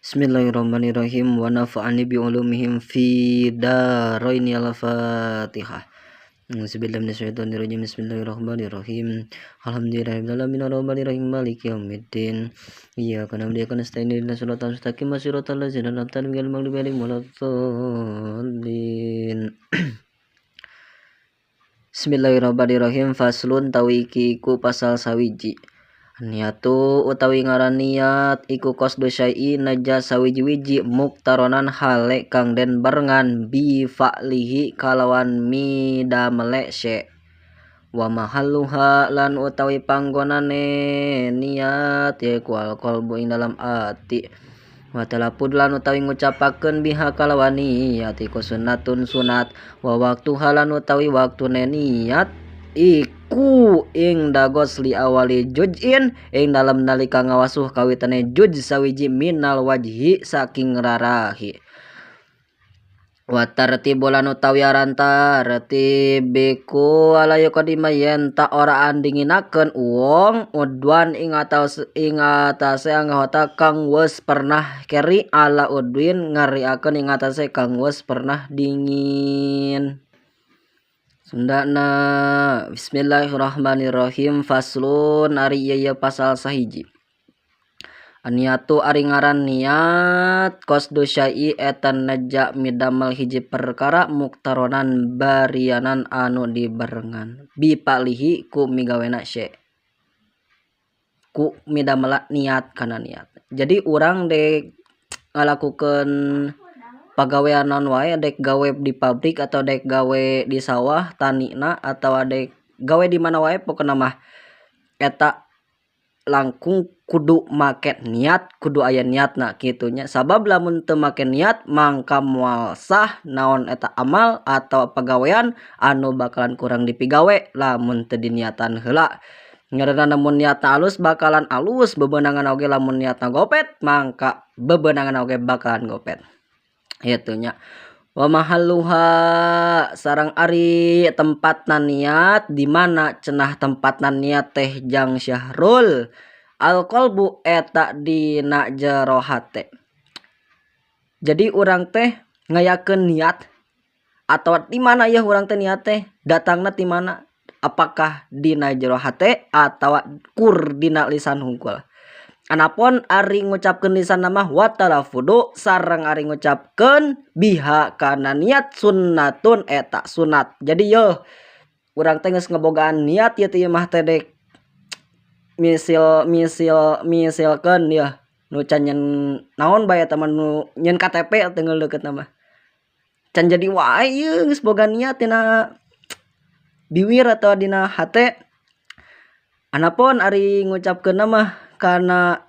Bismillahirrahmanirrahim wa nafa'ani bi ulumihim fi daraini. Al-Fatihah. A'udzubillahi minasyaitonirrajim. Bismillahirrahmanirrahim. Alhamdulillahirabbil alamin arrahmanirrahim maliki yaumiddin. Iyyaka na'budu wa iyyaka nasta'in ihdinas siratal mustaqim siratal ladzina an'amta 'alaihim ghairil maghdubi 'alaihim waladdallin. Bismillahirrahmanirrahim. Faslun tawi iki iku pasal sawiji. Niatu utawi ngaran niat iku qasdu syai'i naja sawiji-wiji muktaronan hale kang den barengan bi fa'lihi kalawan midamele syai wa mahalluha lan utawi panggonane niat yaiku al qalbu ing dalam ati wa talafud lan utawi ngucapakeun biha kalawan niat iku sunnatun sunat wa waktuha lan utawi waktune niat iku ing dagosli awali juz'in ing dalem nalika ngawasuh kawitane juz sawiji minal wajhi saking rarahi wa tartibu lan utawi aran tartib iku ala yaqdima yen ta ora andinginakeun wong udwan ing atas ing atase anggota kang wis pernah keri ala udwin ngariakeun ing atase kang wis pernah dingin. Sundana. Bismillahirrahmanirrahim. Faslun ari ieu pasal sahiji. Aniatu ari ngaran niat qasdu syai'i eta neja midamel hiji perkara muktaronan barianan anu dibarengan bi palihi ku migawena syai ku midamela niat kana niat. Jadi urang dek ngalakukeun pagawean naon wae, dek gawe di pabrik atau dek gawe di sawah tanina atau dek gawe di mana wae, pokona mah eta langkung kudu make niat, kudu aya niatna kitu nya. Sabab lamun teu make niat mangka moal sah naon eta amal atau pagawean anu bakalan kurang dipigawe lamun teu diniatan heula. Ngaranna lamun niatna alus bakalan alus bebenangan oge, lamun niatna gopet mangka bebenangan oge bakalan gopet kitu nya. Wa mahalluha sareng ari tempatna niat di mana cenah tempatna niat teh jang Syahrul al qalbu eta dina jero hate. Jadi urang teh ngayakeun niat atau di mana ya urang teh niat teh datangna ti mana, apakah dina jero hate atawa kur dina lisan hungkul. Anapun ari ngucapkeun lisan mah wa talafudu sareng ari ngucapkeun biha kana niat sunnatun eta sunat. Jadi yo urang teh geus ngebogaan niat ieu teh mah teh dek misil misil misilkeun ya nu can nyen naon bae eta mah nu nyen KTP teh deukeut mah can jadi wae ieu geus boga niat dina biwir atau dina hate. Anapun ari ngucapkeun mah kana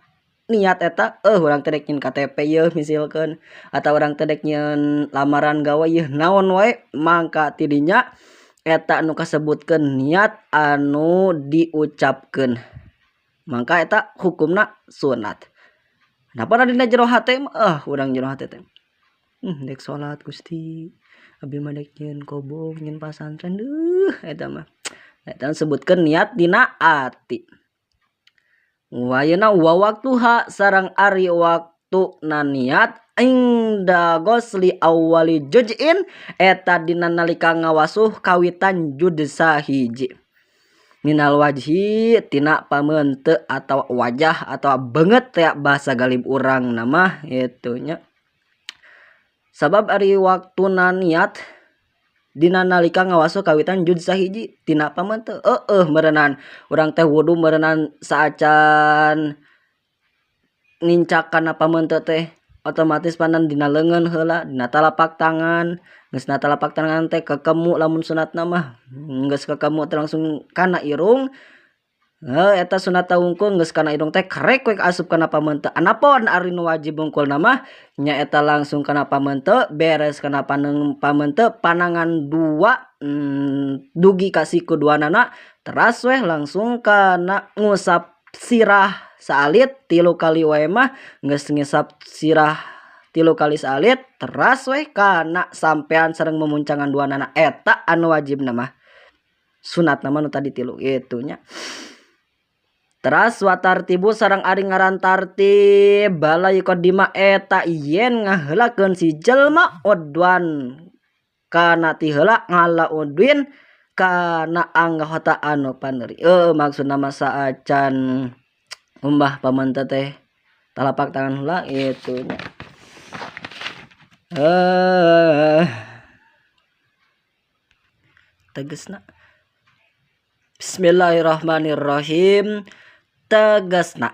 niat eta urang teh dek nyen KTP ieu misilkeun atau urang teh dek nyen lamaran gawe ieu naon wae mangka tidinya eta anu kasebutkeun niat anu diucapkeun mangka eta hukumna sunat. Napa dina jero hate mah urang jero hate teh dek salat Gusti abdi mah dek nyeun kobong nyeun pasantren deuh eta mah eta sebutkeun niat dina ati. Wayana wa waktuha sareng ari waktuna niat inda gosli awali juz'in eta dina nalika ngawasuh kawitan juz sahiji minal wajhi tina pamente atau wajah atau beungeut teh bahasa galib urang nama kitu nya. Sabab ari waktuna niat dina nalika ngawasuh kawitan juz sahiji tina pamente eueuh meureunan urang teh wudu meureunan saacan nincak kana pamente teh otomatis panan dina leungeun heula dina talapak tangan geus na talapak tangan teh kekemu lamun sunatna mah geus kekemu teh langsung kana irung eta sunat wungkul geus kana irung teh karek we asup kana pamente. Anapun ari nu wajib wungkulna mah nya eta langsung kana pamente beres kana pamente panangan dua dugi ka siku duanana teras weh langsung kana ngusap sirah saalit 3 kali wae mah geus ngisap sirah 3 kali saalit teras weh kana sampean sareng memuncangan duanana eta anu wajibna mah sunatna mah nu tadi 3 kitu nya. Teras wa tartibu sareng ari ngaran tartib bala yuqaddima eta yen ngaheulakeun si jelma udwan kana ti heula ngala udwin kana anggota anu paneuri. Maksudna mah saacan umbah pamanto teh talapak tangan heula kitu nya. Tegesna Bismillahirrahmanirrahim. Tegesna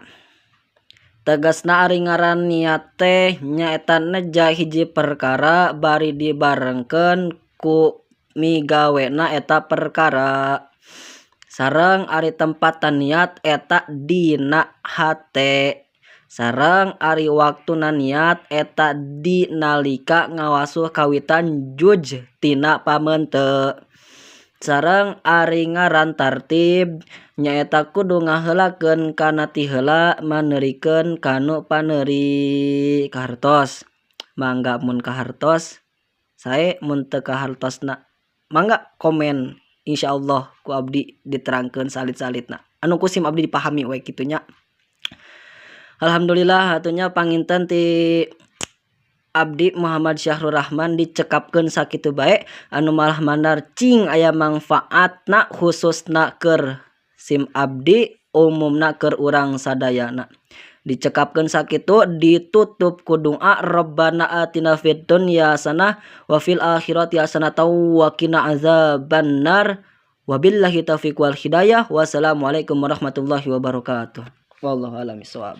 tegesna ari ngaran niat teh nyaeta neja hiji perkara bari dibarengkeun ku migawena eta perkara. Sareng ari tempatan niat eta dina hate. Sareng ari waktuna niat eta di nalika ngawasuh kawitan juj tina pamente. Sareng ari ngaran tartib nyaeta kudu ngaheulakeun kana ti heula maneurikeun kanu paneuri kahartos. Mangga mun kahartos sae, mun teu kahartosna mangga komen, insyaallah ku abdi diterangkeun salit-salitna anu ku sim abdi dipahami we kitu nya. Alhamdulillah atuh nya, panginten ti abdi Muhammad Syahrul Rahman dicekapkeun sakitu bae anu malah mandar cing aya mangfaatna, khususna keur sim abdi, umumna keur urang sadayana. Dicekapkeun sakitu, ditutup ku doa Rabbana atina fid dunya hasanah wa fil akhirati hasanah wa qina azabannar. Wabillahi taufiq wal hidayah. Wassalamualaikum warahmatullahi wabarakatuh. Wallahu a'lam bishawab.